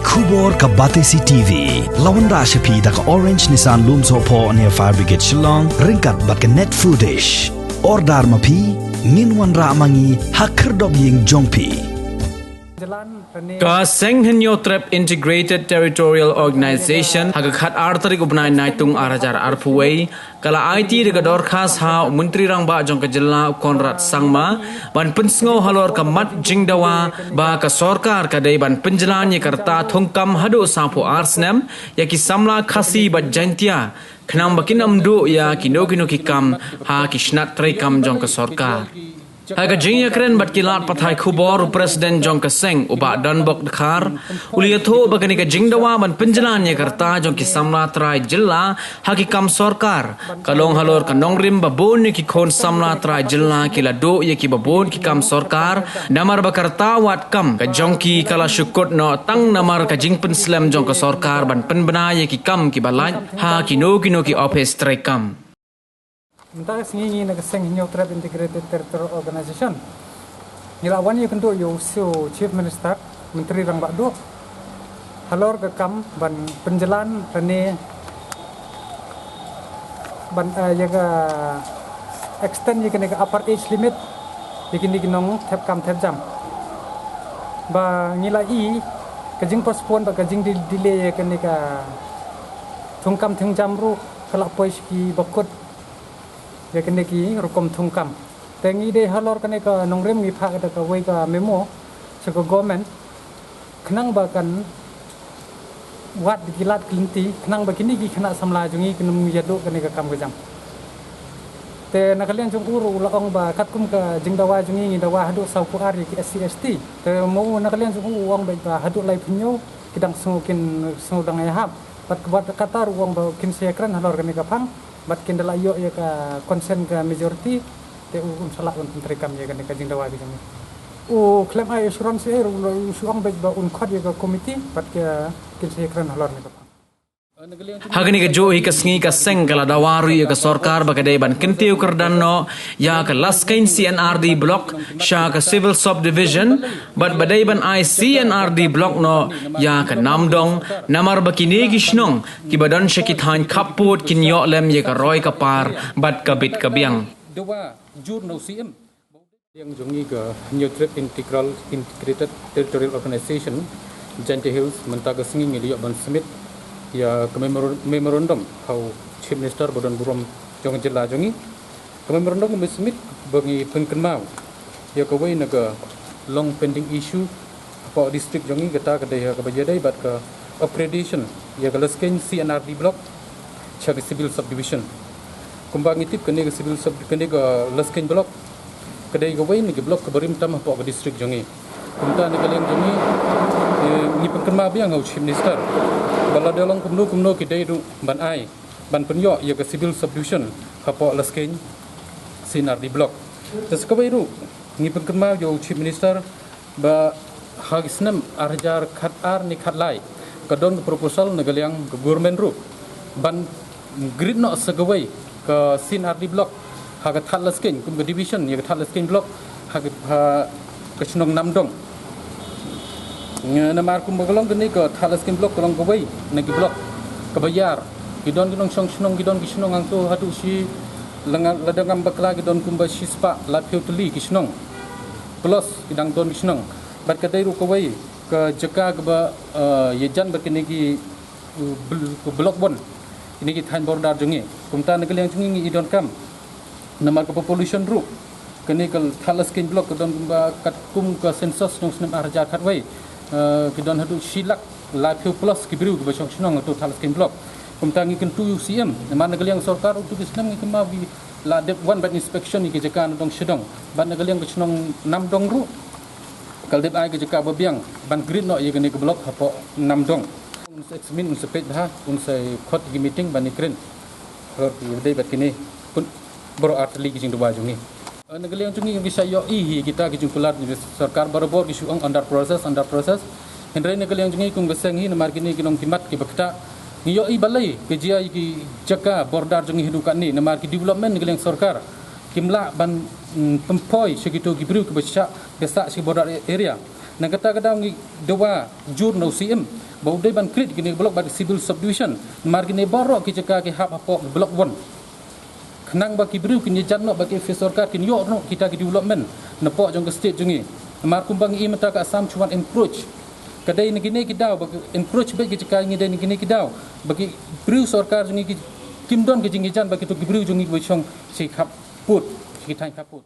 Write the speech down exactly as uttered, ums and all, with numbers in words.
Khubor ka Batesi T V. La wanrah sha phi da ka Orange Nissan Lumsohphoh near Fire Brigade Shillong, ryngkat bad ka Net Foodish. Order ma phi, ngin wanrah ma ngi ha khyrdop ïing jong phi. Ka Seng Hynñiewtrep Integrated Territorial Organization ha ka khat ar tarik u bnai Naitung ar hajar arphew wei ka la aiti da ka dorkhas ha u Myntri Rangbah jong ka jylla u Conrad Sangma ban pynsngew halor ka mat jingdawa ba ka sorkar ka dei ban pynjlan ïa ka rta thungkam haduh sawphew ar snem ïa ki samla Khasi bad Jaintia khnang ba kin ym duh ïa kino kino ki kam ha ki shnat treikam jong ka sorkar. Ha ka jingïakren bad ki lad pathai khubor, u President jong ka seng u Bah Donbok Dkhar u la ïathuh ba kane ka jingdawa ban pynjlan ïa ka rta jong ki samla trai jylla ha ki kam sorkar ka long halor ka nongrim ba bun ïa ki khun samla trai jylla ki la duh ïa ki ba bun ki kam sorkar namar ba ka rta wad kam ka jong ki ka la shu kut noh tang namar ka jingpynslem jong ka sorkar ban pynbna ïa ki kam ki ba lait ha kino kino ki ophis treikam. Mynta ka sngi ngi na ka Seng Hynñiewtrep Integrated Territorial Organization ngi la wan ïakynduh ïa u Chief Minister, Myntri Rangbah Duh halor ka kam ban pynjlan lane ban, eh, ïa ka extend ïa kane ka upper age limit ïa kine ki nongthep kam thep jam. Ba ngi la i ka jingpostpone bad ka jingdelay ïa kane ka thungkam thungjam ruh ka la poi sha ki bakut ïa kane ki rukom thungkam. Te ngi dei halor kane ka nongrim ngi phah da kawei ka memo sha ka government khnang ba kan wad ki lad ki lynti khnang ba kine ki khynnah samla jong ngi kin ym ïaduh kane ka kam ka jam. Te na ka liang jong u ruh u la ong ba katkum ka jingdawa jong ngi ngi dawa haduh sawphew ar ïa ki S C S T. Te mo u na ka liang jong u u ong ba haduh laiphew hynñiew ki dang sngew kin sngew dang ïahap. Bad kata ruh u ong ba kin sa ïakren halor kane ka phang bad kin da la ïoh ïa ka consent ka majority. Te u un sa lah ban pyntreikam ïa kane ka jingdawa ka jong ngi. U khlem ai assurance ei ruh u shu ong beit ba un khot ïa ka committee bad ka kin sa ïakren halor ne ka phang. Ha kane kajuh hi ka sngi ka seng ka la dawa ruh ïa ka sorkar ba ka dei ban kyntiew kyrdan noh ïa ka Laskein C and R D Block sha ka Civil Subdivision bad ba dei ban ai C and R D Block noh ïa ka Namdong namar ba kine ki shnong kiba don sha ki thaiñ khappud kin ïoh lem ïa ka roi ka par bad ka bit ka biang. Dawa jur na u C M. Liang jong ngi ka Hynñiewtrep Integral Integrated Territorial Organization Jaintia Hills mynta ka sngi ngi la ïoh ban submit ïa ka memor-, memorandum ha u Chief Minister ba don burom jong ka jylla jong ngi. Ka memorandum ka submit ba ngi pynkynmaw ïa kawei na ka long pending issue hapoh district jong ngi kata ka dei ha kaba ïadei bad ka upgradation ïa ka Laskein C and R D Block sha ka Civil Subdivision. Kumba ngi tip kane ka Civil Sub, kane ka Laskein Block ka dei kawei na ki block kaba rim tam hapoh ka district jong ngi. Kumta na ka liang jong ngi, eh, ngi pynkynmaw biang ha u Chief Minister ba lada long kumno kumno ki dei ruh ban ai ban pynïoh ïa ka Civil Subdivision hapoh Laskein C and R D Block. Te sa kawei ruh ngi pynkynmaw ïa u Chief Minister ba ha ki snem ar hajar khat ar ne khat lai ka don ka proposal na ka liang ka government ruh ban grid noh sa kawei ka C and R D Block ha ka Thad Laskein kum ka division ïa ka Thad Laskein Block ha ka, ha ka shnong Namdong. Nga namar kumba ka long kane ka Thad Laskein Block ka long kawei na ki block kaba ïar. Ki don ki nongshong shnong, ki don ki shnong hangto haduh shi langa, lada ngam bakla ki don kumba shispah laiphew tylli ki shnong. Plus ki dang don ki shnong. Bad ka dei ruh kawei ka jaka kaba, eh, ïajan bad kine ki, eh, bl-, block bun. Kine ki thaiñ border jong ngi. Kumta na ka liang jong ngi ngi i donkam. Namar ka population ruh kane ka Thad Laskein Block ka don kumba katkum ka census jong snem ar hajar khatwei, eh, ki don haduh shi lak laiphew plus ki briew kiba shong shnong ha u Thad Laskein Block. Kumta ngi kyntu ïa u C M namar na ka liang sorkar utu ki snem ngi kynmaw ba la dep wan ban inspection ïa ki jaka na dong sha dong bad na ka liang ka shnong Namdong ruh ka la dep ai ka jaka ba biang ban grid noh ïa kane ka block hapoh Namdong. Un sa examine, un sa peit bha, un sa khot ïa ki meeting ban ïakren halor ki dei bad kine. Baroh artylli ki jingdawa jong ngi. Eh, na ka liang jong ngi ngi shah ïohi hi kita ki jingkular jong ka sorkar barabor ki shu ong under process, under process. Hynrei na ka liang jong ngi kum ka seng hi namar kine ki nongkimat kiba ktah. Ngi ïohi balei ka jia ïa ki jaka border jong ngi haduh katne namar ki development na ka liang sorkar kim lah ban, mm, pynpoi sha kito ki briew kiba shah, ba sah sha ki border area. Na kata ka daw ngi dawa jur na u C M ba u dei ban create kine ki block bad ki civil subdivision, namar kine baroh ki jaka ki hap hapoh ki block one. Khnang ba ki briew kin ïajan noh bad ki office sorkar, kin ïoh noh kita ki development napoh jong ka state jong ngi. Namar kumba ngi i mynta ka Assam shu wan encroach. Ka dei na kine ki daw ba ki encroach bad ki jaka jong ngi, dei na kine ki daw ba ki briew sorkar jong ngi ki, kim don ka jingïajan bad kito ki briew jong ngi kiba shong sha ki khappud, sha ki thaiñ khappud.